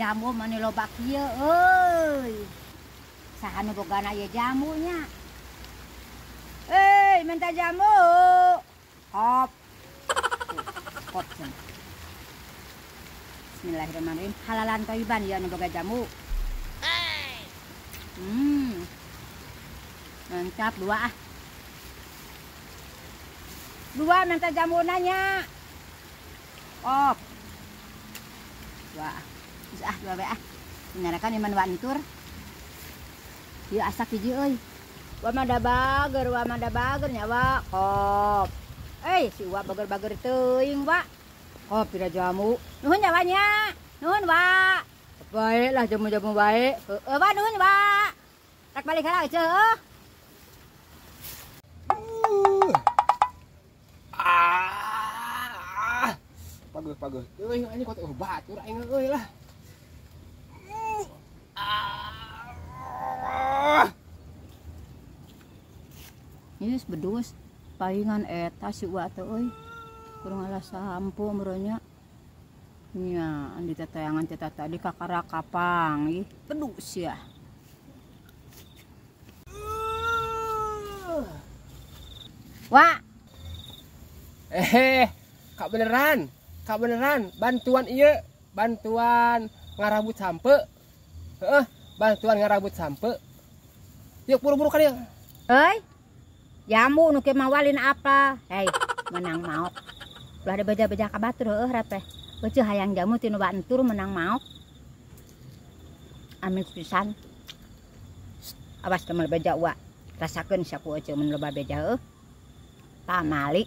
Jamu mani loba kieu euy. Saha nu bogana ieu jamunya? Eh, minta jamu. Hop. Hop. Bismillahirrahmanirrahim. Halalan toiban ya nu boga jamu. Mantap dua ah. Dua minta jamu nanya. Hop. Dua. Geus ah dua we ah. Nyarakan iman wantur. Ieu asak hiji euy. Wa mah da bager, wa mah da bager nya wa. Hop. Eh, si wa bager-bager teuing wa. Hop pira jamu. Nuhun nya wa nya. Nuhun wa. Baiklah jamu-jamu baik. Heeh wa nuhun wa. Rek balik heula eueuh heuh. Ah. Pageuh-pageuh teuing anjing kok batur aing euy lah. Yes, bedus palingan eta si uwa teh euy. Kurang alas sampo meureunnya. Nya, di tetayangan teh tadi kakara kapang ih, bedus ya. Wah. Kak beneran bantuan ieu, bantuan ngarabut sampe. Heeh, bantuan ngarabut sampe. Yuk buru-buru ka dieu. Euy. Jamu nu ke mawalin apa? Hei, menang maok. Ulah ada beja-beja ka batur heueuh rep teh. Beuceuh hayang jamu ti nu bantur menang maok. Amin pisan. Awas teu meul beja uwa. Rasakeun sia ku euceuh mun loba beja heueuh. Pamali.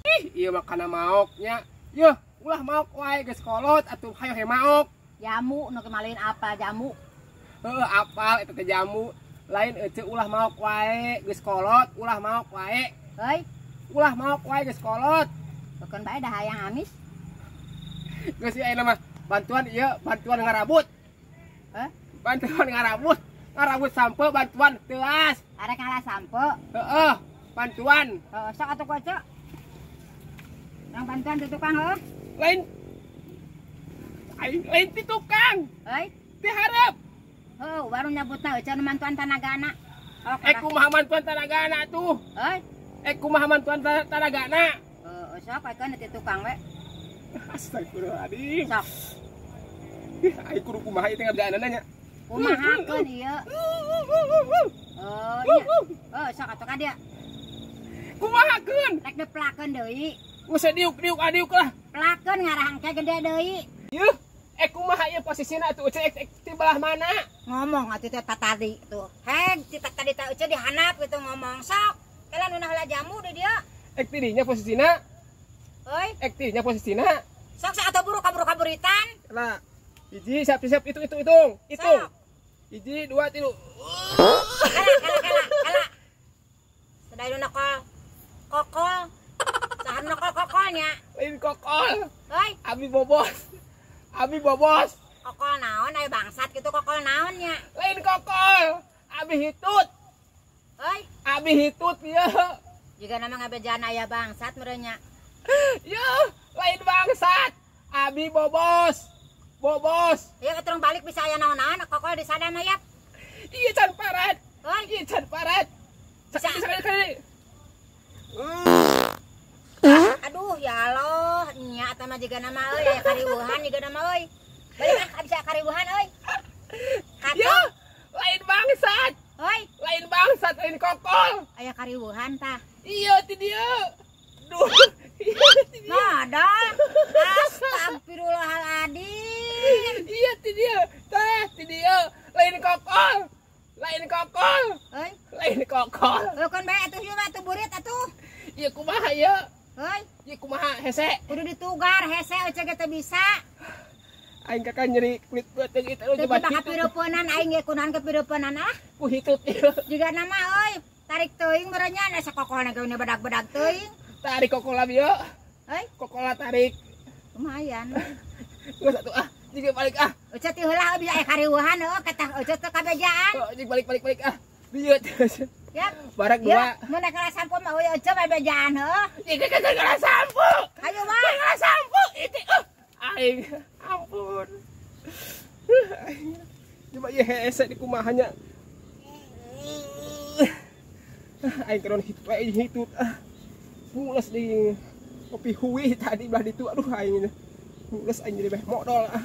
Ih, ieu mah kana maoknya. Yeuh, ulah maok wae geus kolot atuh hayo he maok. Jamu nu ke malin apa jamu? Heueuh apal eta teh jamu. Lain ece ulah maok wae geus kolot, ulah maok wae. Heuy, ulah maok wae geus kolot. Keun bae da hayang amis. Geus ieu ayeuna mah bantuan ieu, bantuan ngarabut. Heh? Bantuan ngarabut, ngarabut sampe bantuan teuas. Arek ngalah sampe. Heeh, bantuan. Heeh, sok atuh ku ece. Urang bantuan ti tukang heuh. Lain aing lain ti tukang. Heuy, ti hareup. Oh, baru nyebutna euceu nu mantuan tanagana. Oh, kumaha mantuan tanagana tuh? Euy, kumaha mantuan tanagana? Heeh, sok ayeuna ti tukang we. Astagfirullahaladzim. Sok. Ih, aing kudu kumaha ieu teh ngajaanana nya. Kumahakeun ieu? Oh, nya. Oh, sok atuh ka dieu. Kumahakeun? Rek diplakeun deui. Geus diuk-diuk adiuk lah. Plakeun ngarah engke gede deui. Yeuh. Kumaha ieu posisina atuh euceu ti belah mana? Ngomong atuh teh tadi tuh. Heg ti tadi teh euceu dihanap gitu ngomong sok. Kela nu heula jamu di dieu. Ek ti dinya posisina. Euy, ek ti dinya posisina. Sok sok atuh buru kabur-kaburitan. Lah, hiji siap-siap hitung hitung. Hitung. Hiji, dua, tilu. Kala kala kala kala. Sadaya nu nakol. Kokol. Saha nu nakol kokolnya? Lain kokol. Euy, abi bobos. Abi bobos. Kokol naon aya bangsat gitu kokol naonnya? Lain kokol. Abi hitut. Euy, abi hitut ieu. Jiga nama ngabejaan aya bangsat meureun nya. Yeuh, lain bangsat. Abi bobos. Bobos. Ieu keturung balik bisa aya naon-naon kokol di sadana ya. Ieu can parat. Euy, ieu can parat. Sakali. Aduh ya Allah, nya eta mah jiga nama euy aya kariweuhan jiga nama euy. Balik ah bisa kariweuhan euy. Ya, lain bangsat. Euy, lain bangsat, lain kokol. Aya kariweuhan tah. Iya ti dieu. Duh, iya ti dieu. Mada. Astagfirullahaladzim. Iya ti dieu. Tah ti dieu, lain kokol. Lain kokol. Euy, lain kokol. Heuh keun bae atuh ieu mah atuh burit atuh. Ieu kumaha ieu? Heuy, ieu kumaha hese? Kudu ditugar hese euceu ge teu bisa. Aing kakak nyeri kulit beuteung itu teu coba kapireupeunnan aing ge kunaon kapireupeunnan ah. Ku hitut ieu. Jiga nama euy, tarik teuing meureun nya asa kokolna ge bedag-bedag teuing. Tarik kokola bieu. Heuy, kokola tarik. Lumayan. Geus atuh ah, jiga balik ah. Euceu ti heula bisa aya kariweuhan heuh kata euceu teu kabejaan. Oh, jig balik balik balik ah. Bieu. Yap. Barak dua. Mun ngalah sampo mah euy euceu bejaan heuh. Jiga ngalah sampo. Hayu mah. Ngalah sampo itu. Aing ampun. Coba ieu hese di kumaha nya. Aing keron hitut wae hitut ah. Mules di kopi hui tadi belah ditu, aduh, aing ini. Mules aing jadi beh modal ah.